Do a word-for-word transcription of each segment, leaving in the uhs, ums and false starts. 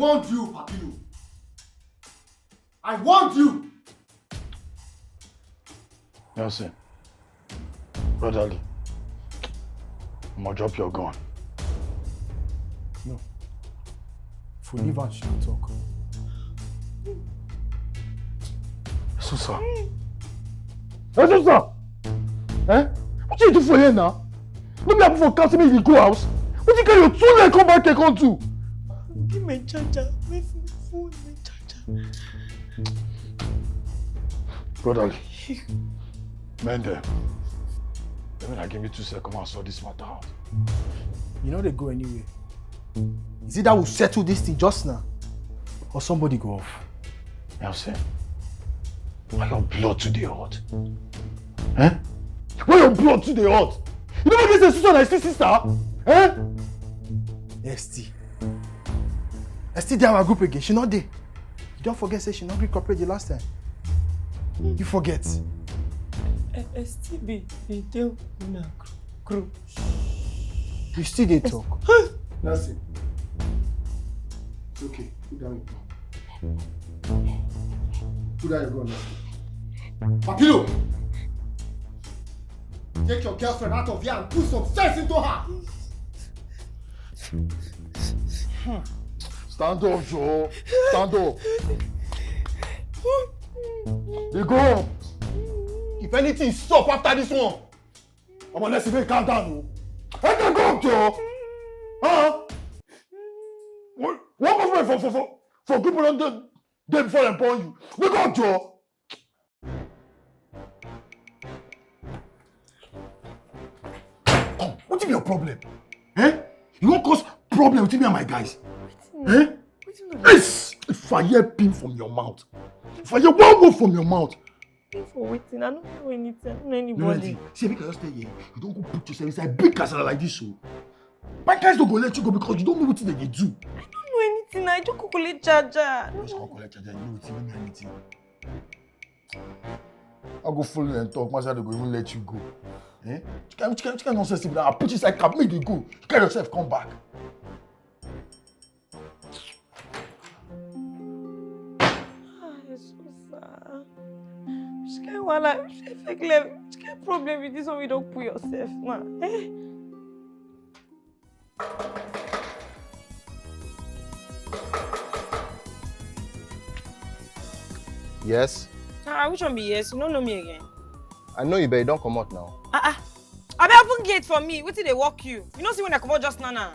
Warned you, Papino. I warned you. Nelson, brotherly, I'ma drop your gun. No. For leave and she talk. Susa. Hey, Susa. Eh? What you do for here now? No be like for council me you go house. What you carry your two leg come back here come do? Give me charger. My phone, my phone, my charger. Brotherly, man there. Let me give me two seconds and sort this matter out. You know they go anywhere. Is it that we settle this thing just now? Or somebody go off? Nelson, why your blood today hot? Eh? Why your blood today hot? You never get the sister and I still sister? Eh? Esti. Esti dey our group again. She not dey. You don't forget say she not gree cooperate the last time. You forget. Esti be be dey una group. You still dey talk. Nelson. It's okay. Put down your gun. Put down your gun, Nelson. Papino! Take your girlfriend out of here and put some sense into her! Stand up, Joe. Stand up. They go up. If anything stop after this one, I'm gonna let you calm down. Oh. Hey, they go up, Joe. Huh? What, what was my for for for for group on the day before I born you? They go up, Joe. Come, what is your problem? Eh? You won't cause problem with me and my guys. Eh? Yes! If I hear pin from your mouth, if I hear one word from your mouth, Pin for wetin? I no know anything. I no know anybody. See, because I stay here, you don't go put yourself inside big casala like this. So, my guys don't go let you go because you don't know what they do. I no know anything. I just go collect charger. Just go collect charger. You know what you know anything. I'll go follow you and talk. Master, they go even let you go. Eh? You can't, you can't, you can't nonsense. I'll put you inside cab, make you go. You carry yourself, come back. Ah, Jesus. Which kind wahala? Which kind fake life? Which kind problem with this one we don't put yourself now? Eh? Yes. Ah, which one be yes? You don't know me again. I know you, but you don't come out now. Ah ah. Abi open gate for me. Wetin dey work you? You know see when I come out just now now.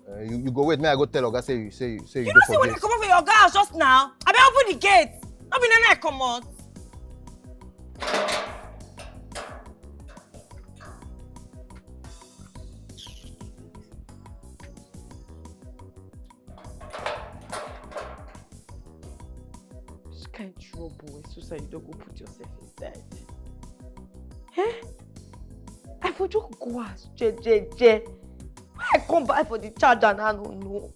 Uh, you, you go wait. May I go tell Oga say you say you say you, You dey know see when I forget. come out for your guy house just now. Abi open the gate. No be now I come out. Which kind trouble wey so you don go put yourself inside? Eh? I for just go house je je je. Why I come buy for the charger now? No no.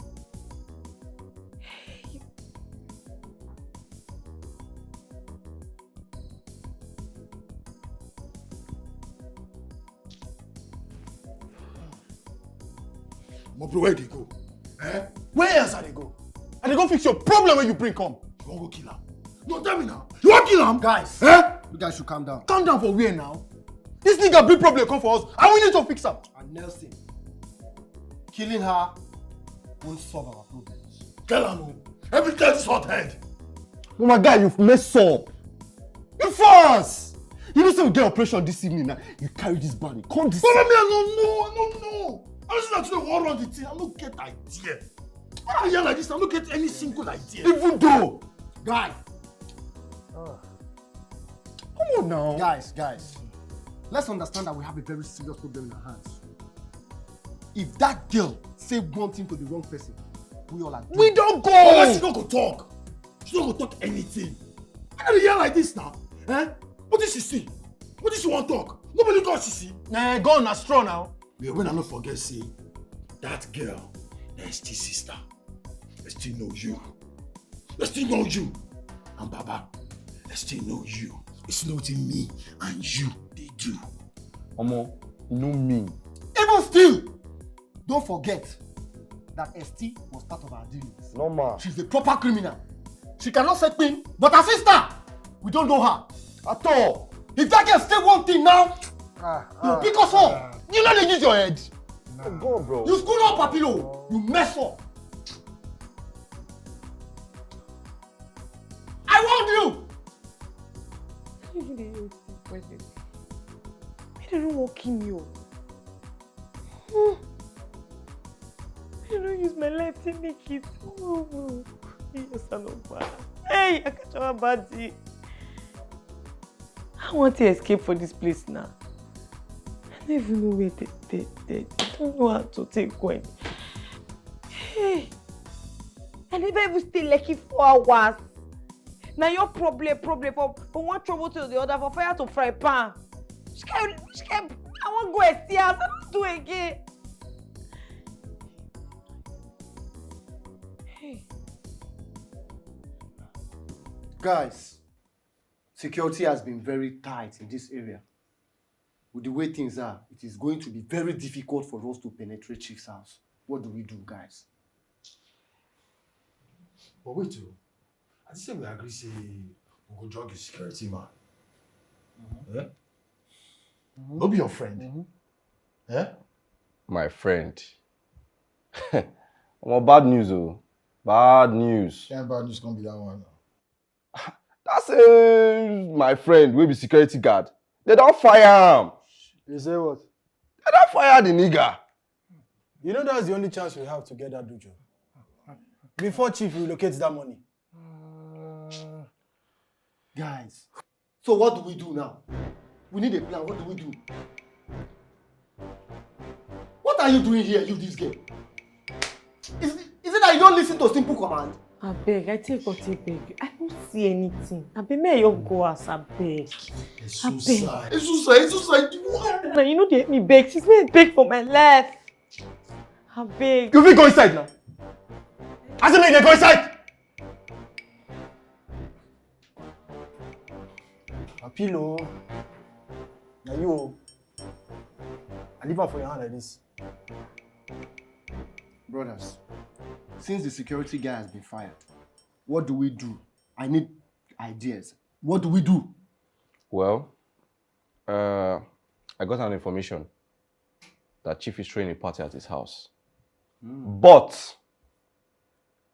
My bro, where they go? Eh? Where else are they go? And they go fix your problem when you bring come. You want go kill him? No, tell me now. You want kill him? Guys, Eh? You guys should calm down. Calm down for where now? This nigga bring problem come for us. And we need to fix am. And Nelson, killing her won't solve our problems. Tell him. Oh. Every time this hot head. But my guy, you've messed up. You fast. You know say we get operation this evening now. You carry this bag, come this. Follow me, I don't know, I don't know. I don't know that you want run the thing. I don't get idea. When I hear like this, I don't get any single idea. Even though, guy. Come on now. Guys, guys, let's understand that we have a very serious problem in our hands. If that girl say one thing to the wrong person, we all are We doomed. Don't go. Oh, she no go talk. She no go talk anything. I don't hear like this now. Eh? What did she see? What did she want talk? Nobody got she see. Eh, go on, na straw now. Yeah, when I no forget say that girl, na still sister. I still know you. I still know you. And Baba, I still know you. It's not in me and you they do. Omo, you know me. Even still, don't forget that Esti was part of our dealings. Normal. She's a proper criminal. She cannot say pin, but her sister, we don't know her at all. If that girl say one thing now, ah, you ah, pick us up. Ah. You know they use your head. Nah. Go, bro. You screw up, Papilo. You mess up. I warned you. Even dey hear wetin person. Make dem no wan kill me o. Hmm. Make dem no use my life take make it. Oh, yes, I no bad. Hey, I catch our body. I want to escape for this place now. I don't even know where they, they, they, I don't know how to take going. Hey, I never even stay lucky four hours. Now your problem, problem for, for one trouble to the other, for fire to fry pan. Which kind, which kind, I won't go and see us. I don't do again. Hey. Guys, security has been very tight in this area. With the way things are, it is going to be very difficult for us to penetrate Chief's house. What do we do, guys? But wait o, I think say we agree say we go drug the security man. Eh? No be your friend? Eh? My friend. Omo, bad news o. Bad news. Kind bad news come be that one now. That's, uh, my friend wey be security guard. They don fire am. You say what? They don fire the nigga. You know that's the only chance we have to get that dojo. Before chief relocates that money. Guys, so what do we do now? We need a plan. What do we do? What are you doing here, you, this girl? Is, is it that you don't listen to simple command? Abeg, I take what you beg. I don't see anything. Abeg, may I go as abeg. Esusa, Esusa, Esusa. Now you know they help me beg. Since when I beg for my life? Abeg. You fit go inside now. I say make you go inside. Apilo. Now you. I leave her for your hand like this. Brothers, since the security guy has been fired, what do we do? I need ideas. What do we do? Well, uh, I got an information that Chief is throwing a party at his house. But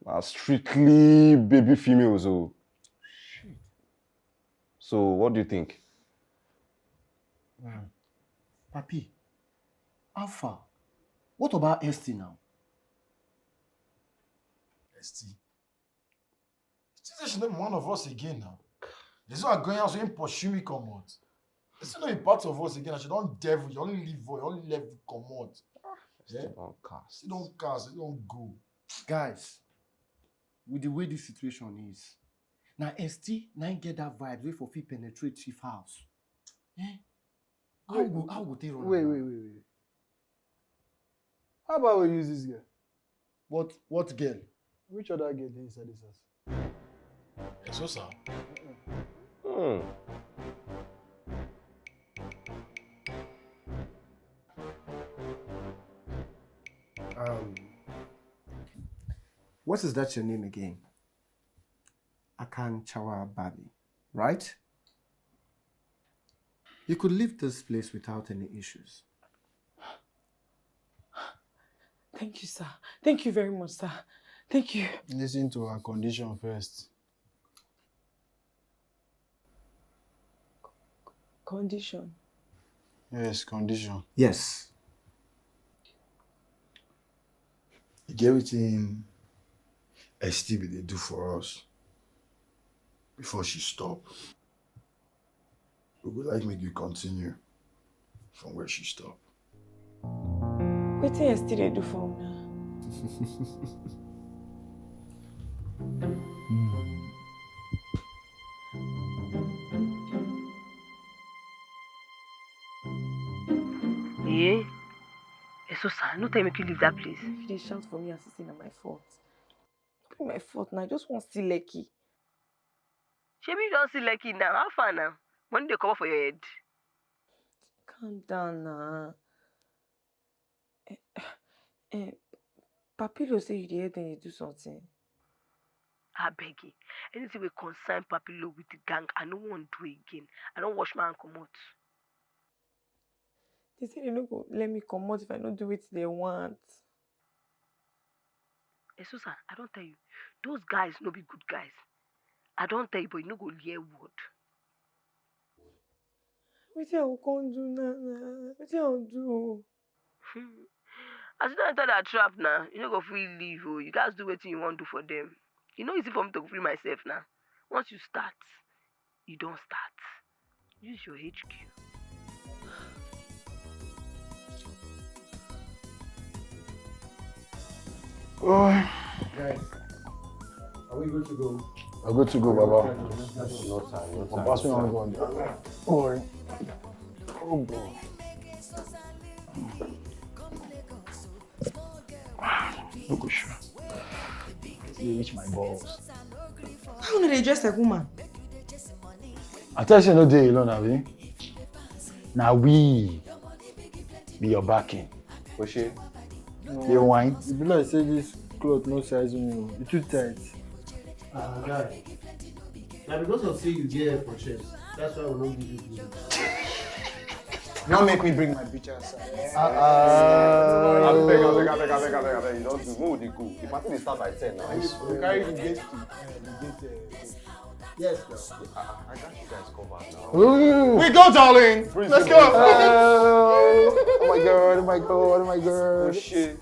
na strictly baby females o. So what do you think? Papi, how far? What about Esty now? Esty? She say she no be one of us again now. This one going out, so him pursue me comot. This is not a part of us again. She don devil, you only leave, you only left comot. She don cast. She don cast, she don go. Guys, with the way this situation is, na Esty na him get that vibe wey for fit penetrate Chief house. Eh? How we go, how we go take run am? Wait, wait, wait, wait. How about we use this girl? What, what girl? Which other girl dey inside this house? Esosa. Hmm. Um, what is that your name again? Akan Chawa Babi, right? You could leave this place without any issues. Thank you, sir. Thank you very much, sir. Thank you. Listen to her condition first. Condition? Yes, condition. Yes. E get wetin Esti bin dey do for us before she stop. We go like make you continue from where she stop. Wetin Esti dey do for una? Eh? Esosa, no tell me make you leave that place. If you dey shout for me, as if say na my fault. No be my fault na, I just wan see Lekki. Shebi you don see Lekki now? How far now? Money dey comot for your head. Calm down na. Eh, eh, Papilo say you dey hear dem dey do something. Abeg, anything wey concern Papilo with the gang, I no wan do again. I don wash my hand comot. They say they no go let me comot if I no do wetin they want. Esusa, I don tell you, those guys no be good guys. I don tell you, but you no go hear word. Wetin I go come do now? Wetin I go do? As you don enter that trap now, you no go fit leave o. You gats do wetin you wan do for them. E no easy for me to free myself now. Once you start, you don start. Use your H Q. Oh. Guys, are we good to go? We're good to go, Baba. No time, no time. Pass me on, go on there. Don't worry. Oh boy. No go sure. You reach my balls. How you no dey dress like woman? I tell you, say no dey alone, abi? Na we be your backing. Oshie, you wine? E be like say this cloth no size me o. E too tight. Ah, guy. Na because of say you get hair for chest, that's why we no give you good. No make me bring my bitch outside. Uh, abeg, abeg, abeg, abeg, abeg, abeg, you don do. Make we dey go. The party dey start by ten now. We carry the gate key. Uh, the gate. Uh, yes, sir. Uh, I got you guys covered now. We go, darling. Let's go. Oh my god! Oh my god! Oh my god! Oh shit!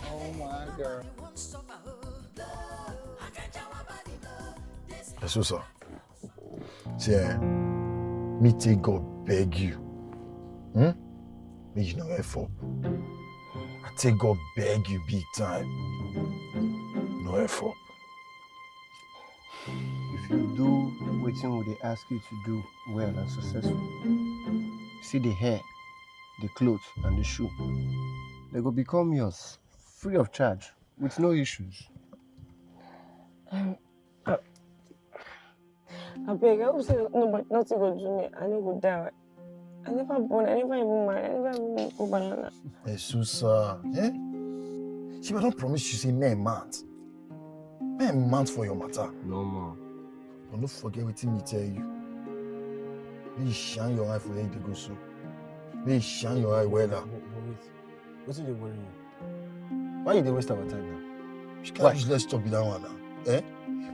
Oh my god! That's what's up. See, eh, me take God beg you. Hmm? Make you no F up. I take God beg you big time. No F up. If you do wetin we dey ask you to do well and successful, see the hair, the clothes and the shoe, they go become yours free of charge with no issues. Abeg, I hope say nobody, nothing go do me. I no go die. I never born, I never even marry, I never even go banana. Esusa, eh? She don promise you say men mount. Men mount for your matter. No more. But no forget wetin me tell you. Make you shine your eye for where you dey go so. Make you shine your eye well. But, but wait, wetin dey worry you? Why you dey waste our time now? Which kind of useless talk be that one now? Eh?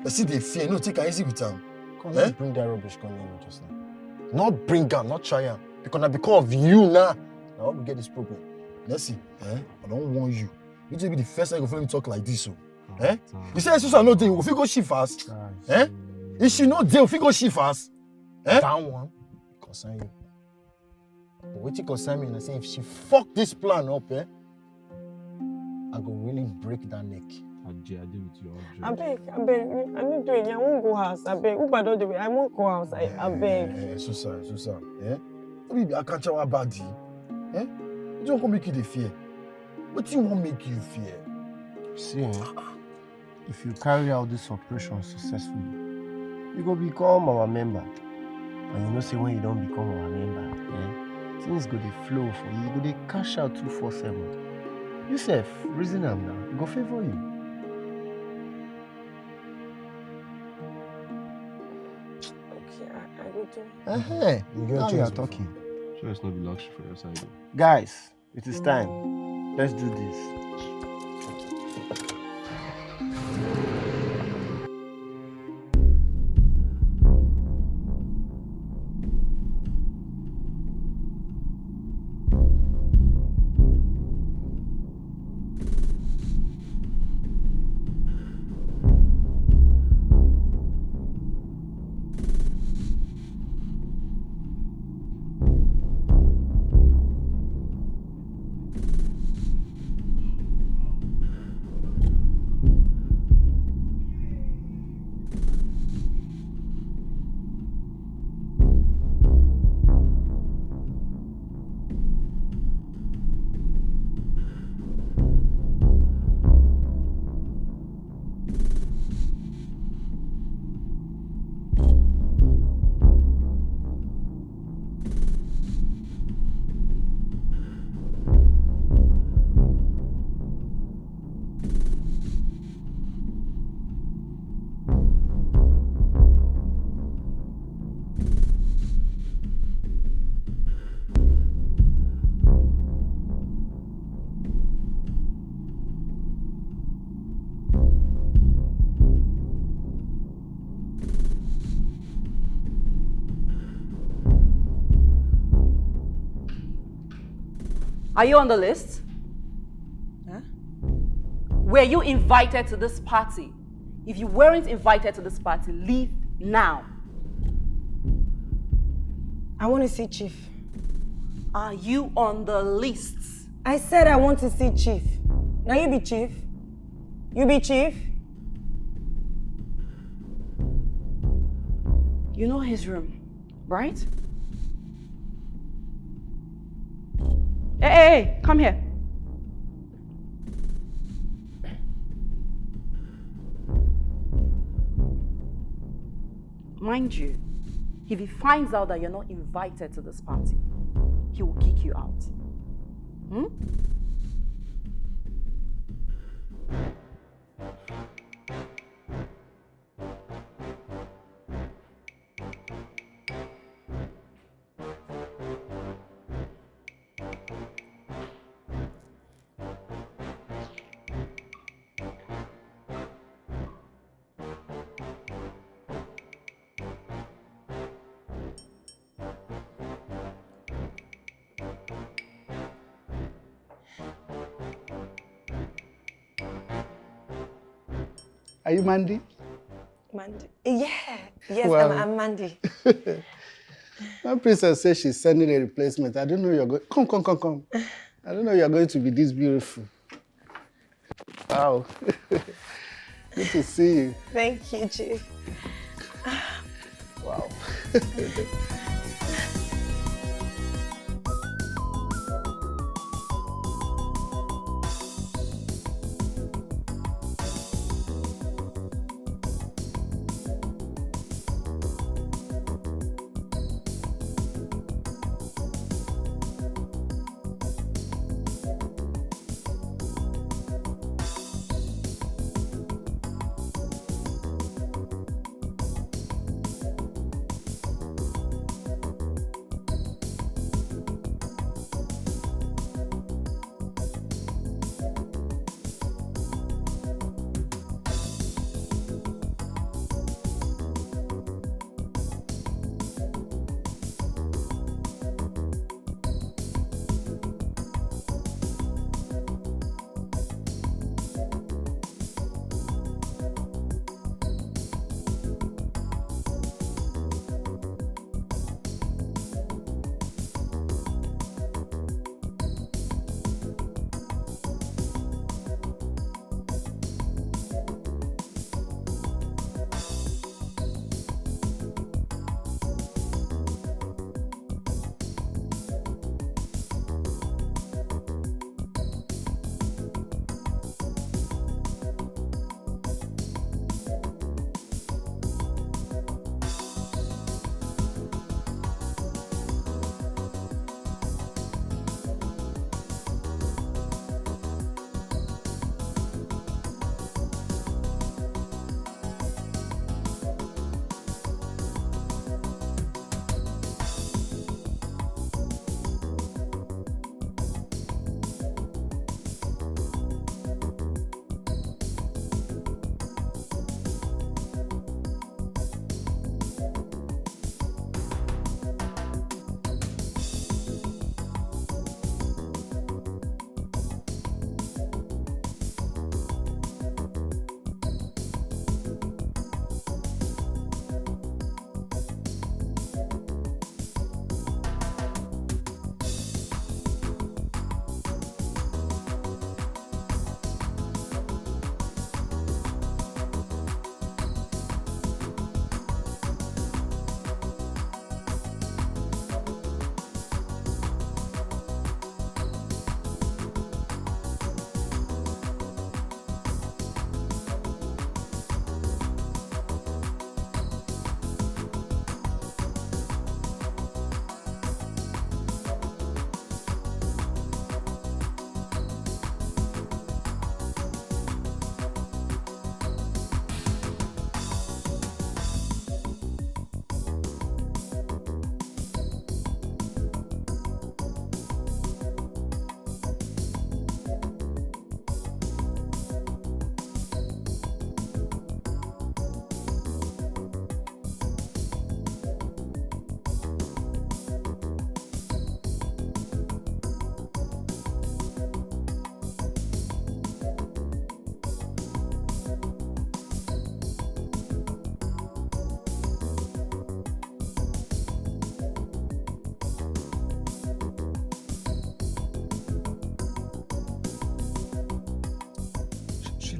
Person dey fear, no take am easy with am. Come, eh? Not bring that rubbish come near me just now. Not bring am, not try am. Because na because of you now, na why we get this problem. Mercy, eh? I don warn you. You just be the first time you go follow me talk like this o. Eh? You say Esusa no dey, we fit go shift fast. Eh? If she no dey, we fit go shift fast. Eh? That one concern you. But wetin concern me na say if she fuck this plan up, eh, I go really break that neck. Aje, I dey with you hundred. Abeg, abeg, I no do anything. I wan go house. Abeg, Uber don dey wait. I wan go house. I, abeg. Eh, eh, Esusa, Esusa, eh? No be Akanchawa body, eh? Wetin wan come make you dey fear? Wetin wan make you fear? See, eh? If you carry out this operation successfully, you go become our member. And you know say when you don become our member, eh, things go dey flow for you, you go dey cash out two four seven. You sef, reason am now, e go favour you. Okay, I, I go do. Uh-huh. You get choice before. Now you are talking. Choice no be luxury for your side o. Guys, it is time. Let's do this. Are you on the list? Huh? Were you invited to this party? If you weren't invited to this party, leave now. I want to see Chief. Are you on the list? I said I want to see Chief. Now you be Chief. You be Chief. You know his room, right? Hey, hey, hey, come here. Mind you, if he finds out that you're not invited to this party, he will kick you out. Hmm? Are you Mandy? Mandy. Yeah. Yes, Wow. I'm, I'm Mandy. My princess says she's sending a replacement. I don't know you're going. Come, come, come, come. I don't know you're going to be this beautiful. Wow. Good to see you. Thank you, Chief. Wow.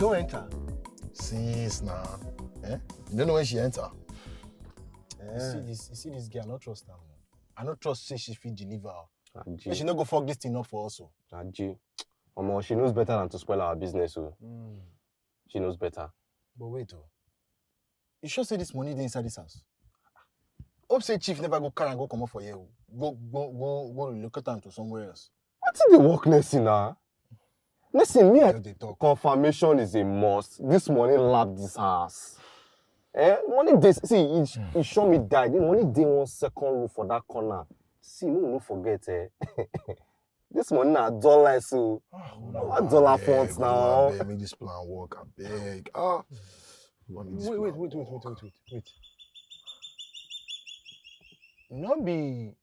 Don't enter. Since now, eh? You don't know when she enter. You see this, you see this girl, I no trust am. I no trust say she fit deliver. Make she Aji, no go fuck this thing up for us o. Aji. Omo, she knows better than to spoil our business o. Mm. She knows better. But wait o. You sure say this money dey inside this house? Hope say chief never go carry am go comot for here o. Go go go go relocate am to somewhere else. Wetin dey work Nelson na? Nelson, me I Just dey talk. Confirmation is a must. This money lap this house. Eh? Money dey, see, e e show me die. The money dey one second room for that corner. See, make we no forget, eh? This money na dollar, so Ah, what dollar font now? Abeg, make this plan work, abeg. Ah. Make this Wait, wait, plan wait, wait, work. wait, wait, wait, wait. No be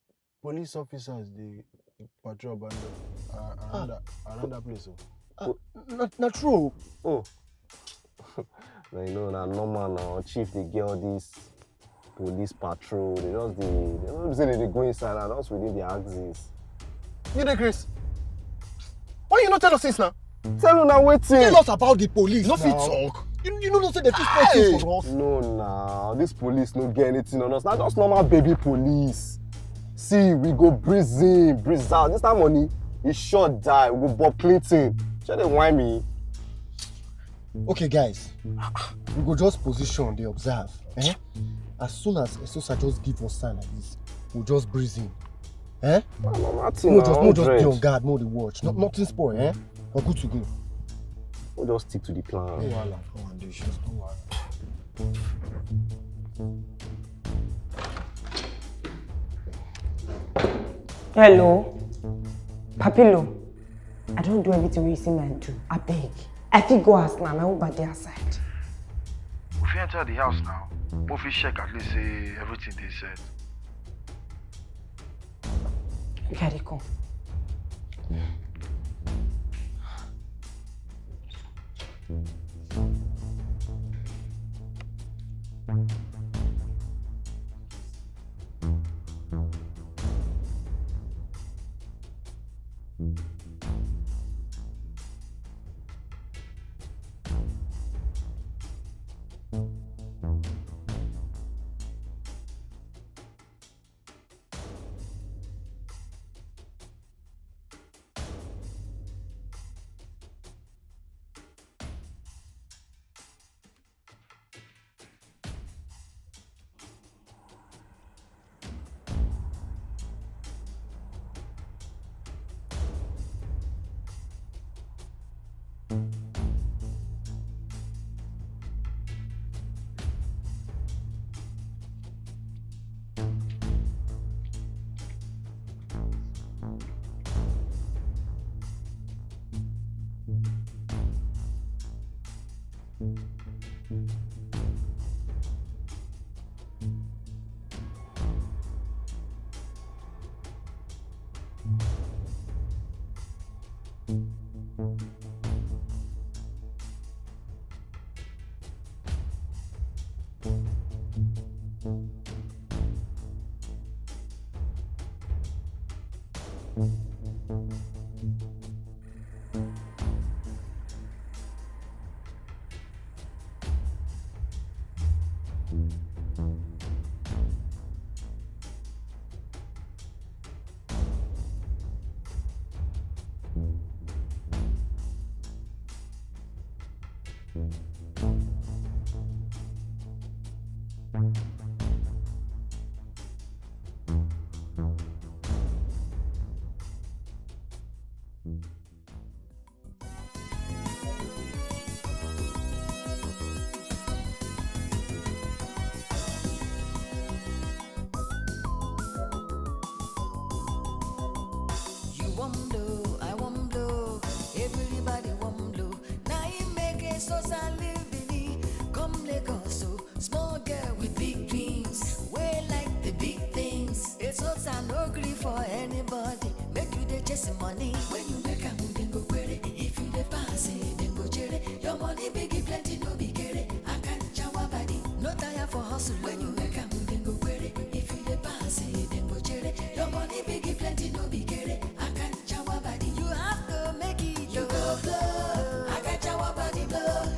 police officers dey patrol around that, uh, around, that, around that place o. Na, na true. Oh. No, you know, na normal now. Chief dey get all this police patrol. They just dey, they no say they dey go inside and just within their axis. You dey craze? Why you no tell us since now? Tell una wetin. Tell us about the police. You no fit talk. You, you no know say they fit spoil things for us. No, now this police no get anything on us. Na just normal baby police. See, we go breeze in, breeze out. This time money, e sure die. We go Bob Clinton. Shey dey whine me? Okay, guys, we go just position, dey observe. Eh? As soon as Esosa just give us sign like this, we just breeze in. Eh? Na normal We thing now. just, we just dey Hundred. On guard, make we dey watch. No, nothing spoil, eh? We good to go. We just stick to the plan. No wahala, no conditions, no wahala. Hello. Papilo, I don do everything wey you say make I do. Abeg. I fit go house now, my Uber dey outside. We fit enter the house now. We fit check at least say everything dey set. Okay, I dey come. You wan blow, I wan blow, everybody wan blow. Na im make Esosa leave Benin, come Lagos o. Small girl with big dreams, wey like the big things. Esosa no gree for anybody, make you dey chase money. When you make am, dem go query. If you dey pass, eh, dem go jere. Your money big, e plenty, no be kere. Akanchawa body, no tire for hustle. When you make am, dem go query. If you dey pass, eh, dem go jere. Your money big, e plenty, no be kere. Akanchawa body, you have to make it. You go blow. Akanchawa body blow.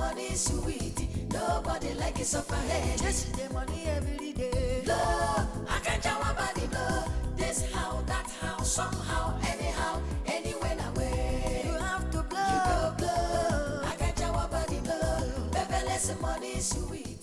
Money sweet, nobody like it suffer head. Chase the money every day. Blow, I can shower body blow. This how, that how, somehow, anyhow, anywhere na way. You have to blow. You go blow, I can shower body blow. Baby, less money sweet.